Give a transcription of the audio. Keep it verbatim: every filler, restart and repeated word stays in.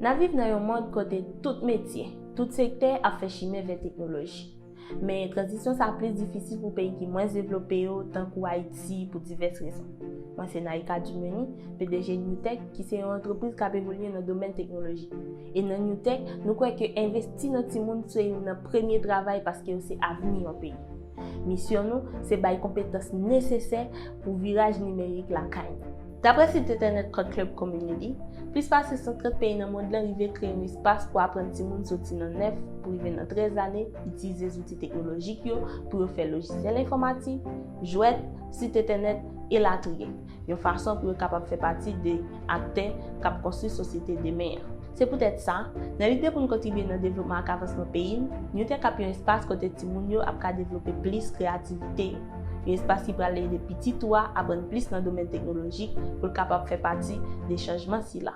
N ap viv nan yon mond kote tout metye, tout sektè ap fè chimen vè teknoloji. Men, tranzisyon sa a plis difisil pou peyi ki mwens devlope yo, tankou Ayiti, pou divès rezon. Mwen se Naïka Dumeny, P D G Newtech, ki se yon antrepriz k ap evolye nan domèn teknoloji. E nan Newtech, nou kwè ke envesti nan timoun se youn nan premye travay paske yo se avni yon peyi. Misyon nou se bay konpetans nesesè pou viraj nimerik lakay nou. Daprè sit entènèt Code Club Community, plis pase san trant peyi nan mond lan rive kreye yon espas pou aprann timoun soti nan nèf pou rive nan trèz lane itilize zouti teknolojik yo pou yo fè lojisyèl enfòmatik, jwèt, sit entènèt, elatriye, yon fason pou yo kapab fè pati de aktè k ap konstwi sosyete demen an. Se poutèt sa, nan lide pou n kontribye nan devlopman ak avansman peyi n, Newtech ap yon espas kote timoun yo ap ka devlope plis kreyativite yo. Yon espas ki pral ede pitit ou a aprann plis nan domèn teknolojik pou l kapab fè pati de chanjman sila.